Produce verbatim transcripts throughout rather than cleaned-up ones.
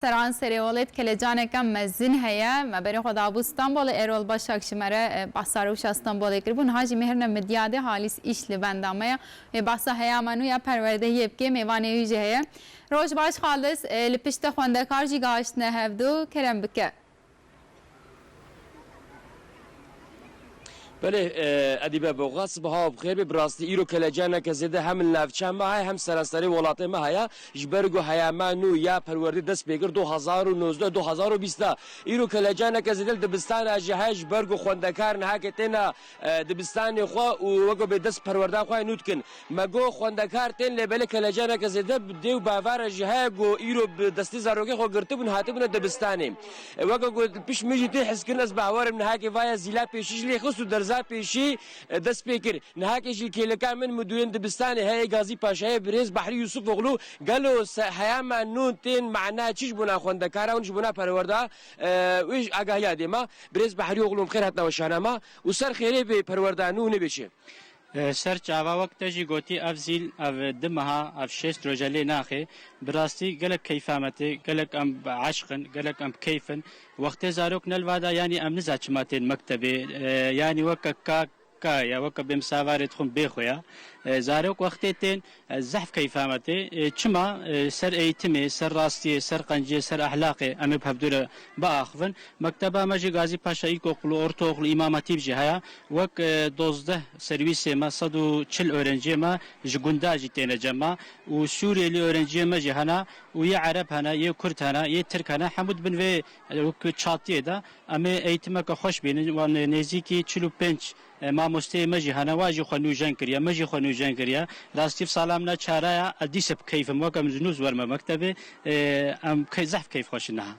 Seran serê welêt kelecaneke mezin heye. Me berê xwe dabû Stenbolê, Erol Başak ji me re, e, behsa rewşa Stenbolê kiribû. Niha jî mêrine Midyadê, Halîs Îş li benda me ye. Wê behsa heyama nû ya perwerdehiyê bike, mêvanê wî jî heye. Roj baş Xalis, e, li pişt te xwendekar jî gihiştine hevdu. Kerem bike. Belê, e, Edîbe Boxa, sibaha bi xêr be. Bi rastî îro kelecaneke zêde hem li navçeya me heye, hem seranserê welatê me heye. Ji ber ku heyama nû ya perwerdê dest pê kir, du hazar û nozdeh, du hazar û bîst de. Îro kelecaneke zêde li dibistana jî heye, ji ber ku xwendekar niha ke têne, e, dibistanê xwe û weke bê dest perwerda xwe nû dikin. Me got xwendekar tên, lê belê kelecaneke zêde bi dê û bava re jî heye ku îro bi destê zarokê xwe girtibûn, hatibûne dibistanê. E, weke ku pişt min jî tê hizkirin, ez bawer im niha ke vaya zîla pêşî ji lê xist û derza pêşî, e, dest pê kir. Niha ke jî kêleka min, mudûrên dibistanê heye, Gazî Paşayê, birêz Behrî Yûsifoglu, gelo se-, heyama nû tên mana çi ji bona xwendekara hûn ji bona perwerda, e, wê ji agahiya dê me. Birêz Behrî Oglu, bi xêr hatina weşana me û ser xêrê bê perwerda nû nebê çi. E, ser çava, wek te jî gotî, ev zîl, ev du meha, ev şêst roje lê naxê. Bi rastî gelek keyfa me tê, gelek em bi eşq in, gelek em bi keyf in. Wextê zarok ne li va de, yanî em niza çima tên mektebê, e, yanî weke ka, ka ye, weke bê misavarê dixwin bê xwe ye. E, zarok wextê tên, e, zehf keyfa me tê. E, çima? E, ser eğitimê, ser rastiyê, ser qenciyê, ser ehlaqê em ê bi hevdû re biaxivin. Mekteba me jî Gazî Paşa, îlkokul, ortaokul, Îmam Hatîb jî heye. Wek, e, dozdeh servîsê me, sed û çil öğrenciyê me ji gunda jî têne cem me û Sûriyelî öğrenciyê me jî hene û yê Ereb hene, yê Kurd hene, yê Tirk hene, hemû di bin vê, e, wek çatiyê de. Em ê eğitimeke xweş bînin, wan nêzîkî çil û pênc, e, mamosteyê me jî hene, wa jî xwe nûjen kiriye, me jî xwe nûjen kiriye. Rastî bi sala min a çara ya, ez dîse bi keyf im, wek em ji nû werme mektebê, e, em key-, zehf keyf xweş in niha.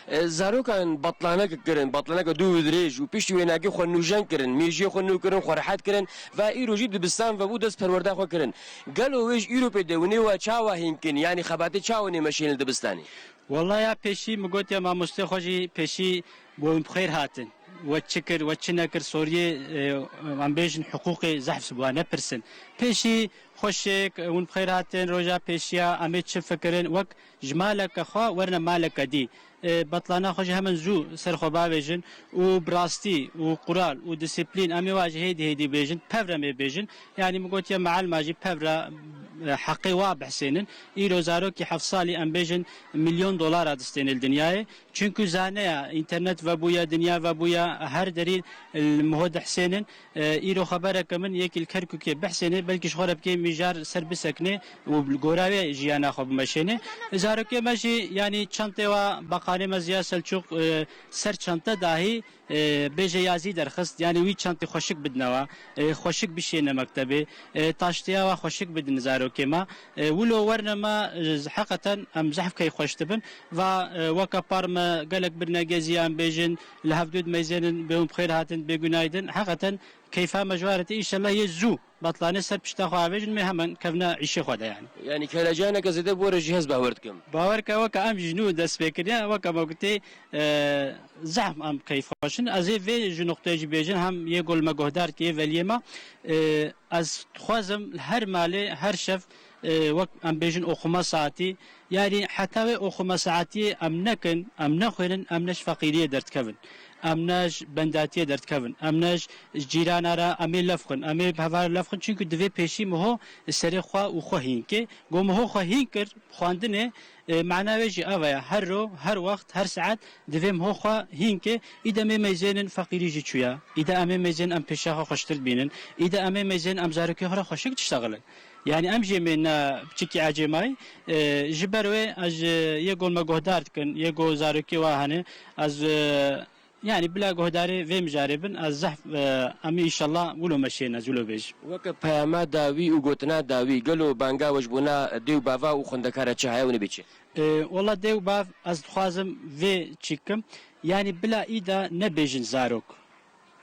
E, zarokan batlanek kirin, batlaneke dû û dirêj û piştî wê nagê xwe nûjen kirin, mêjiyê xwe nû kirin, xwe rehet kirin, va îro jî dibistan vebû dest perwerda xwe kirin. Gelo wê ji îro pê de hûn ê wa çawa hîn kin, yanî xebatê çawa hûn ê meşînin li dibistanê? Wela ya pêşî min gotiye mamostê xwe jî pêşî bo hûn bi xêr hatin. We çi kir, we çi nekir, soriyê, e, em bêjin hiqûqê zehf ji bo we nepirsin. Pêşî xweşik, hûn bi xêr hatin, roja pêşiya em ê çi fikirin, wek ji maleke xwe werine maleke dî. E, betlana xwe jî hemen zû ser xwe bavêjin û bi rastî û qural û disiplîn em ê wa jî hêdî hêdî bêjin, pevre em ê bêjin. Yanî min gotiye mealima jî pevre, e, heqê wa bihsênin. Îro zarokî heft salî em bêjin milyon dolara distêne li dinyayê. Çunku zaneya, înternet vebûye, dinya vebûye, her derî li miho dihsênin. E, îro xebereke min yekî li Kerkûkê bihsêne, belkî ji xwe re bikê mijar ser bisekine û li gora wê jiyana xwe bimeşêne. Zarokê me jî, yanî çantê wa baqanê me Ziya Selçûq, e, ser çante dahî, e, bêje yazî derxist, yanî wî çantê xweşik bidine wa, e, xweşik bişêne mektebê, e, taştiya wa xweşik bidin zarokê me. E, wilo werne me, e, heqeten em zehf keyfxweş dibin. Va, e, weke par me gelek birine gezî em bêjin, li hevdû dimeyzênin, bê hûn bi xêr hatin, bê gunaydin. Heqeten keyfa me ji wa re tê, înşellah yê zû betlanê ser pişta xwe avêjin, me hemen kevne îşê xwe de yanî. Yanî kelecaneke zêde bi we re jî hest bawer dikim. Bawer ke weke em ji nû dest pê kiriye, weke me gotê, e, zehf em keyfxweş in. Ez ê vê ji nuqteyê jî bêjin, hem yê gol me guhdar kê, yê veliyê me, e, ez dixwazim her malê, her şev, e, wek em bêjin oxuma saetî, yanî heta wê oxuma saetiyê em nekin, em nexwênin, em ne ji feqîriyê derdikevin, em ne ji bendatiyê derdikevin, em ne ji cîrana re em ê lef xwin, em ê bi heval lef xwin, çunku divê pêşî miho serê xwe û xwe hîn kê. Go miho xwe hîn kir, xwendinê, e, mana wê jî ava ye. Her ro, her wext, her saet divê miho xwe hîn kê. Îde em ê meyzênin feqîrî jî çûya. Îde em ê meyzênin em pêşiya xwe xweştir dibînin. Îde em ê meyzênin em zarokê xwe re xweşik diştexilin. Yanî em jî ê mêne piçikî ecêmayî. E, ji ber wê ez, e, yê gol me guhdar dikin, yê go zarokê wa hene. Ez, e, Yanî bila guhdarê vê mijarê bin, ez zehf, e, em ê înşallah wilo meşêne, ez wilo bêjim. Weke peyama dawî û gotina dawî, gelo banga we ji bona dê û bava û xwendekara çi heye û nibê çi? E, wela dê û bav, ez dixwazim vê çî kim. Yanî bila îda nebêjin zarok.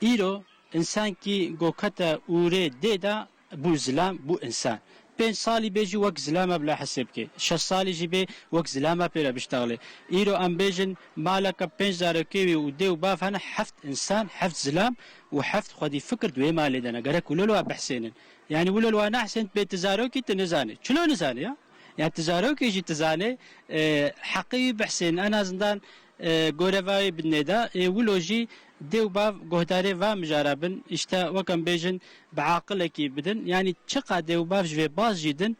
Îro însankî go kete ûrê dê de, bû zilam, bû însan. Pênc salî bê jî wek zilama bila hesê bike. Şeş salî jî bê wek zilama pê re biştexilê. Îro em bêjin maleke pênc zarokê wî û dê û bav hene, heft însan, heft zilam û heft xwedî fikir di wê malê de ne. Gerek wilo li wa bihsênin. Yanî wilo li wa nehsên bê tu zarokî tu nizanî. Çilo nizanî ya? Ya tu zarokê jî tu zanê, e, heqê wî bihsên, en azından, e, goreva wê bidinê de, e, wilo jî dê û bav guhdarê va mijara bin, işte wek em bêjin bi aqilekî bidin. Yanî çiqa dê û bav ji vê baz jî din,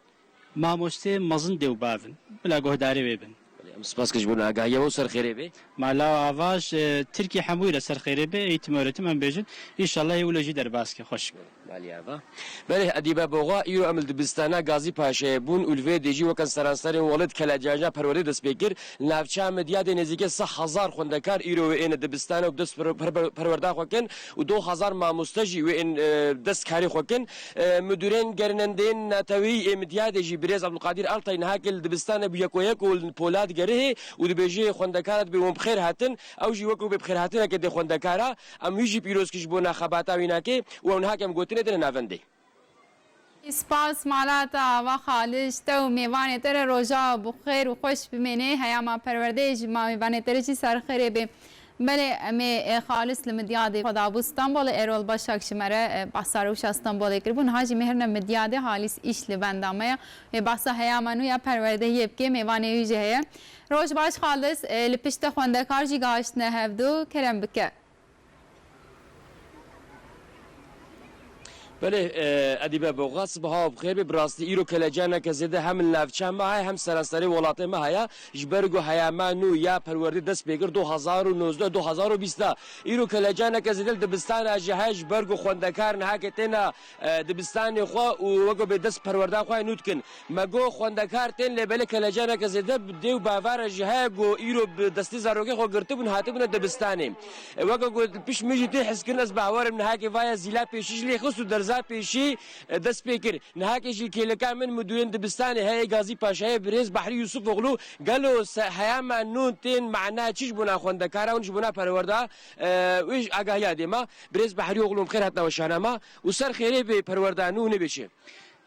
mamosteyê mezin dê û bav in. Bila guhdarê wê bin. Em spas kir ji bo agahiya we û ser xêrê bê. Mala ava ji Tirkî hemûyî re ser xêrê bê, eğitim öğretim em bêjin. Înşallah ê wilo jî derbas ke. Xweş. Malî ava. Belê, Edîbe Boxa, îro em li dibistana Gazî Paşayê bûn û li vê dê jî weke seranserên welêt kelecaja perwerdê dest pê kir. Li navça Midyadê nêzîkê sih hezar xwendekar îro wê ên dibistana û bi dest per-, per-, perwerda xwe kin û du hezar mamoste jî wê ên, e, dest karê xwe kin. E, Midûrên Gerînendeyên Neteweyî ê Midyadê jî birêz Abdulkadir Altay niha kê li dibistanê bûye ku yek û li pola digerihê û dibêje xwendekara dibê hûn bi xêr hatin. Ew jî wekî bê bi xêrhatineke dê xwendekara. Em wî jî pîroz kir ji bo xebata wî nake û ew niha ke em gotinê dine navendê. Spas mala te ava Xalis, te û mêvanê te re roja bi xêr û xweş bimêne. Heyama perwerdeyê ji ma mêvanê te re jî ser xêrê bê. Belê, em ê, e, Xalis li Midyadê xwe dabû Stenbolê, Erol Başak ji me re, e, behsa rewşa Stenbolê kiribû. Niha jî em ê herine Midyadê, Halis îş li benda me ye. Ê behsa heyama nû ya perwerdehiyê bike, mêvanê wî jî heye. Roj baş Xalis, e, li pişt te xwendekar jî gihiştine hevdu, kerem bike. Belê, e, Edîbe Boxa, sibeha we bi xêr be. Bi rastî îro kelecaneke zêde hem li navça me heye hem seranserê welatê me heye. Ji ber ku heyama nû ya perwerdê dest pê kir du hezar û nozdeh, du hezar û bîst de. Îro kelecaneke zêde li dibistana jî heye ji ber ku xwendekar niha ke têne, e, dibistanê xwe û weke bê dest perwerda xwe nû dikin. Me got xwendekar tên lê belê kelecaneke zêde bi dê û bava re jî heye ku îro bi destê zarokê xwe girtibûn hatibûne dibistanê. E, weke ku pişt min jî tê hizkirin ez bawer im nihakê vaya zîla pêşî jî lê xist û derza pêşî, e, dest pê kir. Nihakê jî kêleka min midûrên dibistanê heye Gazî Paşayê birêz Behrî Yûsifoglu gelo se-, heyama nûn tên mana çi ji bona xwendekara hûn ji bona perwerda, e, wê ji agahiya dê me. Birêz Behrî Oglu bi xêr hatina weşana me û ser xêrê bê perwerda nû nê bê çi.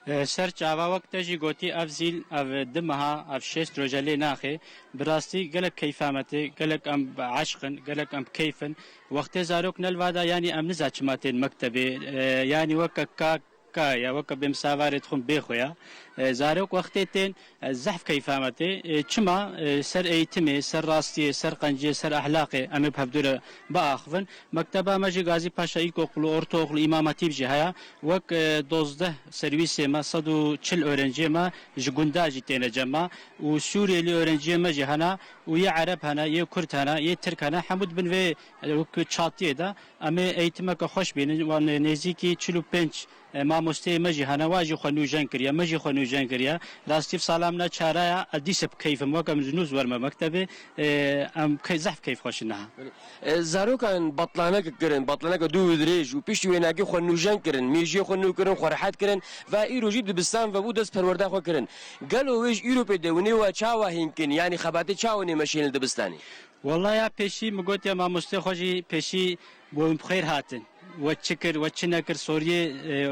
E, ser çava wek te jî gotî, ev zîl, ev du meha, ev şêst roje lê naxê. Bi rastî gelek keyfa me tê, gelek em eşq in, gelek em bi keyf in. Wextê zarok ne li va de, yanî em niza çima tên mektebê, e, yanî weke ka, ka ya, weke bê misavarê dixwin bê xwe ya. E, zarok wextê tên, e, zehf keyfa me tê. E, çima? E, ser eğitimê, ser rastiyê, ser qenciyê, ser ehlaqê em ê bi hevdû re biaxivin. Mekteba me jî Gazî Paşa İlkokulu, Ortaokulu, İmam Hatip jî heye. Wek, e, dozdeh serwîsê me, sed û çil öğrenciyê me ji gunda jî têne cem me û Sûriyelî öğrenciyê me jî hene û yê Ereb hene, yê Kurd hene, yê Tirk hene, hemû dibin vê, e, wek çatiyê de. Em ê eğitimeke xweş bînin, wan nêzîkî çil û pênc, e, mamosteyê me jî hene, wa jî xwe nûjen kiriye, me jî xwe nûjen kiriye. Rastî salam ne çare ya, ez dîse bi keyf im, wek em ji nû werme mektebê, e, em key-, zehf keyf xweş in niha. E, zarokan batlaneke kirin, batlaneke dû û dirêj û piştî wê nakê xwe nûjen kirin, mêjiyê xwe nû kirin, xwe rehet kirin, va îro jî dibistan vebû dest perwerda xwe kirin. Gelo wê ji îro pê de hûn ê wa çawa hîn kin, yanî xebatê çawa nê meşên li dibistanê? Wela ya pêşî min gotiye mamostê xwe jî pêşî bo hûn bi xêr hatin. We çi kir, we çi nekir, soriyê, e,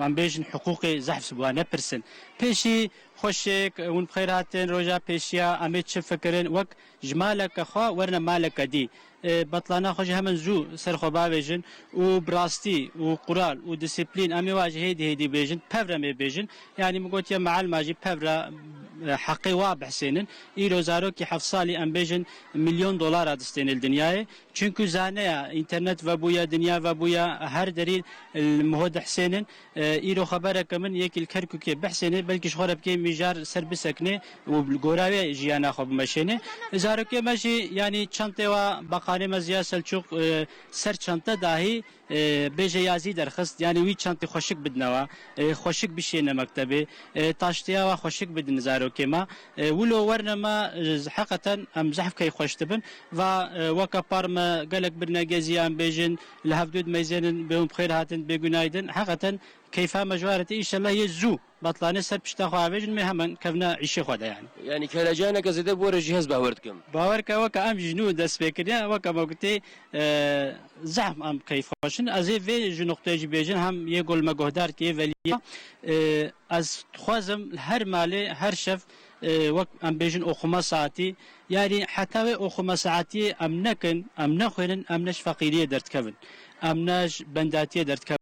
em bêjin hiqûqê zehf ji bo we nepirsin. Pêşî xweşik, hûn bi xêr hatin, roja pêşiya em ê çi fikirin, wek ji maleke xwe werine maleke dî. E, betlana xwe jî hemen zû ser xwe bavêjin û bi rastî û qural û disiplîn em ê wa jî hêdî hêdî bêjin, pevre em ê bêjin. Yanî min gotiye mealma jî pevre, e, heqê wa bihsênin. Îro zarokî heft salî em bêjin milyon dolara distêne li dinyayê. Çunku zaneya, înternet vebûye, dinya vebûye, her derî, e, li miho dihsênin. E, îro xebereke min yekî li Kerkûkê bihsênê, belkî ji xwe re bikê mijar ser biseknê û li gora wê jiyana xwe bimeşênê. Zarokê me jî, yanî çantê wa baqanê me Ziya Selçûq, e, ser çante dahî, e, bêje yazî derxist, yanî wî çantê xweşik bidine wa, e, xweşik bişêne mektebê, e, taştiya wa xweşik bidin zarokê me. E, wilo werne me, e, heqeten em zehf keyfxweş dibin. Va, e, weke par me gelek birine gezî em bêjin, li hevdû dimeyzênin, bê hûn bi xêr hatin, bê gunaydin. Heqeten keyfa me ji we re tê, înşellah yê zû betlanê ser pişta xwe avêjin, me hemen kevne îşê xwe de yani. Yani kelecaneke zêde bi we re jî hest bawer dikim. Bawer ke weke em ji nû dest pê kiriye, weke me gotê, e, zehf em keyfxweş in. Ez ê vê ji noqteyê jî bêjin, hem yê gol me guhdar kê veliya. E, ez dixwazim her malê, her şev, e, wek em bêjin oxuma saetî, yani heta wê oxuma saetiyê em nekin, em nexwênin, em ne ji feqîriyê derdikevin, em ne ji bendatiyê derdikevin.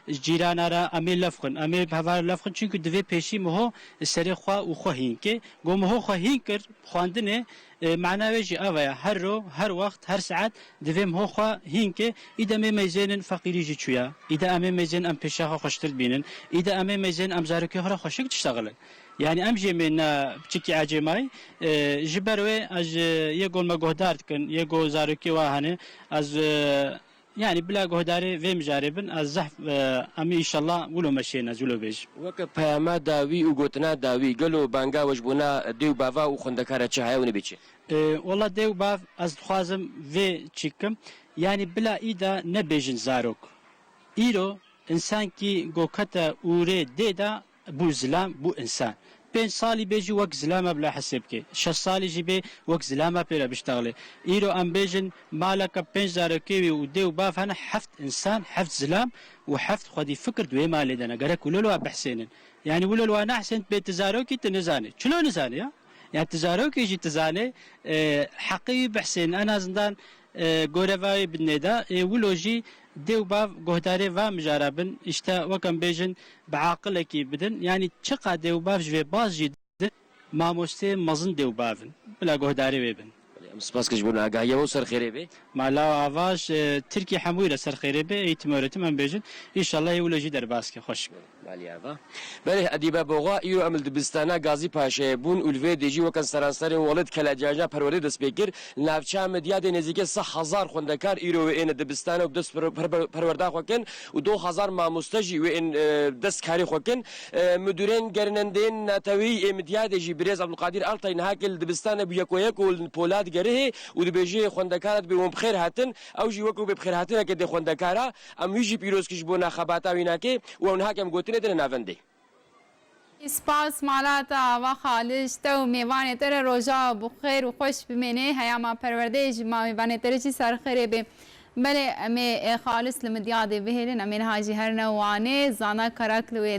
ji cîrana re em ê lev xwin, em ê bi heval lev xwin, çunku divê pêşî miho serê xwe û xwe hîn ke. Go miho xwe hîn kir, xwendinê, e, mana wê jî ava ye. Her ro, her wext, her saet divê miho xwe hîn ke. Îde em ê meyzênin feqîrî jî çûya. Îde em ê meyzên em pêşiya xwe xweştir dibînin. Îde em ê meyzên em zarokê xwe re xweşik diştexilin. Yani em jî ê mê ne piçikî ecêmayî. E, ji ber wê ez, e, yê go me guhdar dikin, yê go zarokê wa hene, ez, e, yani bila guhdarê vê mijarê bin, ez zehf, e, em ê înşallah wilo meşên ez wilo bêjim. Weke peyama dawî û gotina dawî, gelo banga we ji bona dê û bava û xwendekara çi heye û nebe çi? E, wela dê û bav ez dixwazim vê çî kim. Yani bila îda nebêjin zarok. Îro însankî go kete ûrê dê de bû zilam, bû însan. Pênc salî bê jî wek zilama bila hesê bike. Şeş salî jî bê wek zilama pê re biştexilê. Îro em bêjin maleke pênc zarokê wî û dê û bav hene, heft însan, heft zilam û heft xwedî fikir di wê malê de ne. Gerek wilo li wa bihsênin. Yani wilo li wa nehsên bê tu zarokî tu nizanî. Çilo nizanî ya? Yani tu zarokê jî tu zanê, e, heqê wî bihsênin. En azından, e, gorevayê bidinê de, e, wilo jî dê û bav guhdarê va mijara bin. İşte wek em bêjin, bi aqilekî bidin. Yani çiqa dê û bav ji vê baz jî didin, mamosteyê mezin dê û bav in. Bila guhdarê wê bin. Em spas ke ji bo agahiya we û ser xêrê bê. Mala ava ji, e, Tirkî hemûyî re ser xêrê bê. Eğitim öğretim em bêjin. Înşallah ê wilo jî derbas ke. Xweş. Malî ava. Belê, Edîbe Boxa, îro em li dibistana Gazî Paşayê bûn û li vê dê jî weke seranserê welêt ke li Cihana Perwerdê dest pê kir, li navçeya Midyadê nêzîkê sih hezar xwendekar îro wê ên dibistana û bi dest per-, per-, perwerda xwe kin û du hezar mamoste jî wê ên, e, dest karê xwe kin. E, midûrên gerînendeyên neteweyî ê Midyadê jî birêz Abdulkadir Altay niha ke li dibistana bûye ku yek û li pola digerihê û dibêje xwendekara dibê wan bi xêr hatin, ew jî wekî bê bi xêr hatineke dê xwendekara. Em wî jî pîroz kir ji bo xebata wî nake û ew niha ke em gotinê dine navendê. Spas mala te ava Xalis, te û mêvanê te re roja bi xêr û xweş bimêne. Heyama perwerdeyê ji ma mêvanê te re jî ser xêrê bê. Belê, em ê, e, Xalis li Midyadê bihêlin, em ê niha jî herine Wanê, Zana Karakli wê